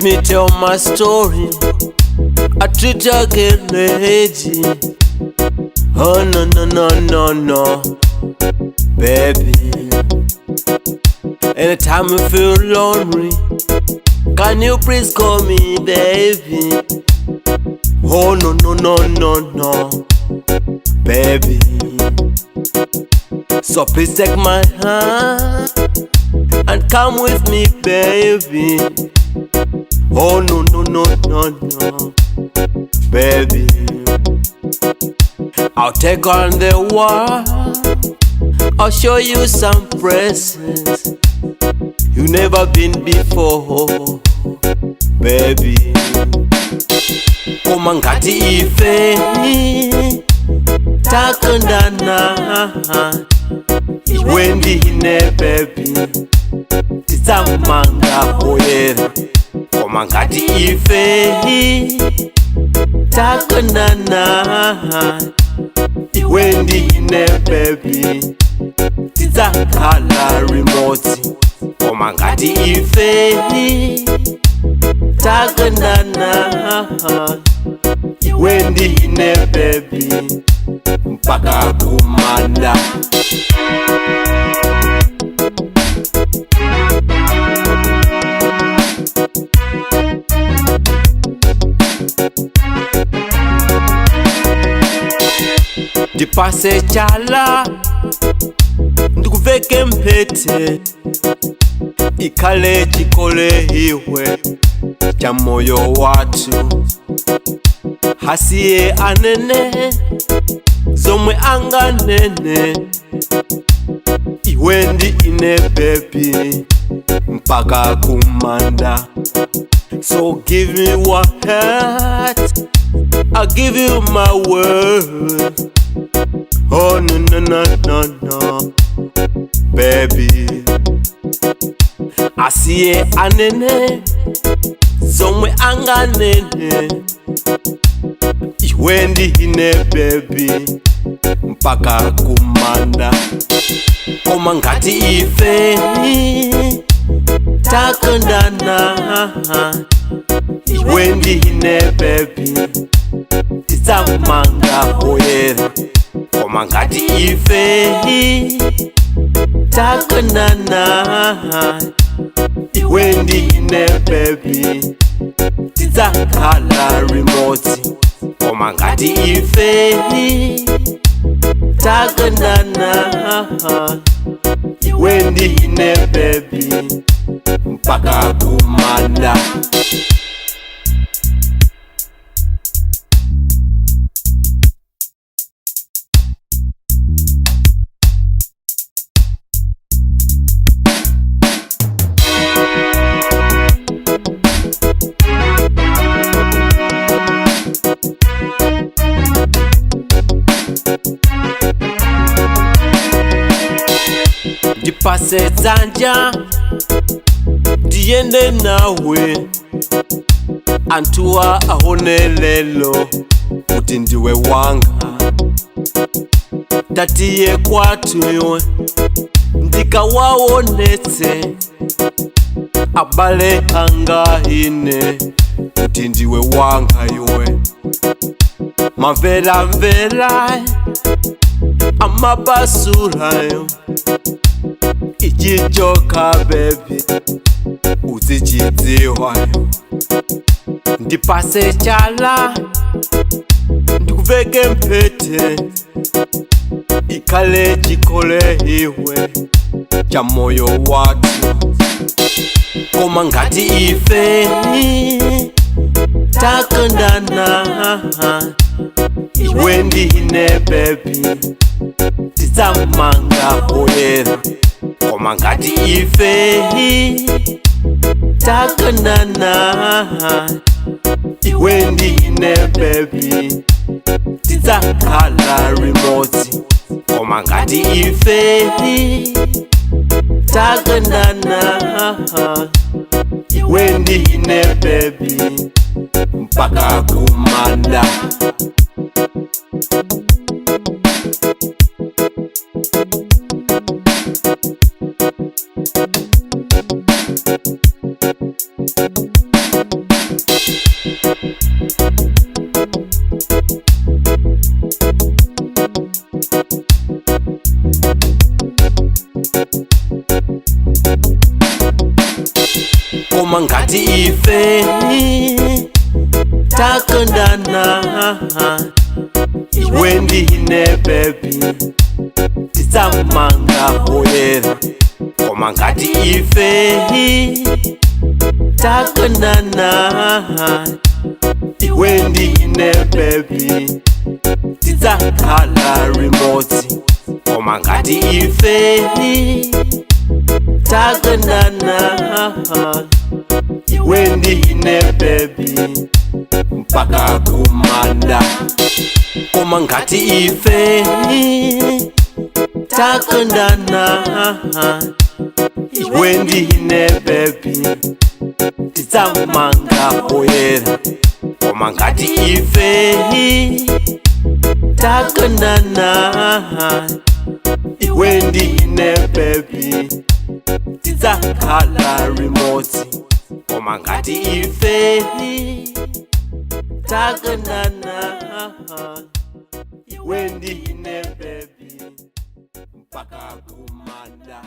Let me tell my story. I treat her lady. Oh no no no no no, baby. Anytime you feel lonely, can you please call me baby? Oh no no no no no, baby. So please take my hand and come with me, baby. Oh no no no no no, baby. I'll take on the world. I'll show you some presents you never been before, baby. Koma ngati ife takondana, iwe ndine baby, tidzamanga poyera. Koma ngati ife takondana, iwe ndine baby, tidzakhala limodzi. Koma ngati ife takondana, iwe ndine baby, mpaka kumanda. Ndipase chala ndikuveke mphete, ikhale chikole iwe cha moyo wathu. Hasiye anene zomwe anganene, iwe ndi ine baby, mpaka kumanda. So give me your heart, I'll give you my word. Oh no no no no no, baby. Asiye anene zomwe anganene, iwe ndi ine baby, mpaka kumanda. Koma ngati ife takondana, iwe ndi ine baby, tidzamanga poyera. Koma ngati ife takondana, iwe ndi ine baby, tidzakhala limodzi. Koma ngati ife takondana, iwe ndi ine baby, mpaka kumanda. Ndipase dzanja ndiyende nawe, anthuwa aone lelo kuti ndiwe wanga. Tatiye kwathu iwe ndikawaonetse abale anga ine kuti ndiwe wanga iwe. Mamvelamvela amapasulayo ichichoka baby, uzichidziwayo. Ndipase chala ndikuveke mphete, ikhale chikole iwe cha moyo wathu. Koma ngati ife takondana, iwe ndi ine baby, tidzamanga poyera. Koma ngati ife takondana, iwe ndi ine baby, tidzakhala limodzi. Koma ngati ife takondana, iwe ndi ine baby, mpaka kumanda. Koma ngati ife takondana, iwe ndine baby, titsamanga hoyera. Koma ngati ife takondana, iwe ndine baby, tidzakhala limodzi. Koma ngati ife takondana, iwe ndine baby, mpaka kumanda. Koma ngati ife takondana, iwe ndine baby, titsamanga hoyera. Koma ngati ife takondana, iwe ndine baby, tidzakhala limodzi. Koma ngati ife takondana, iwe ndine baby, mpaka kumanda.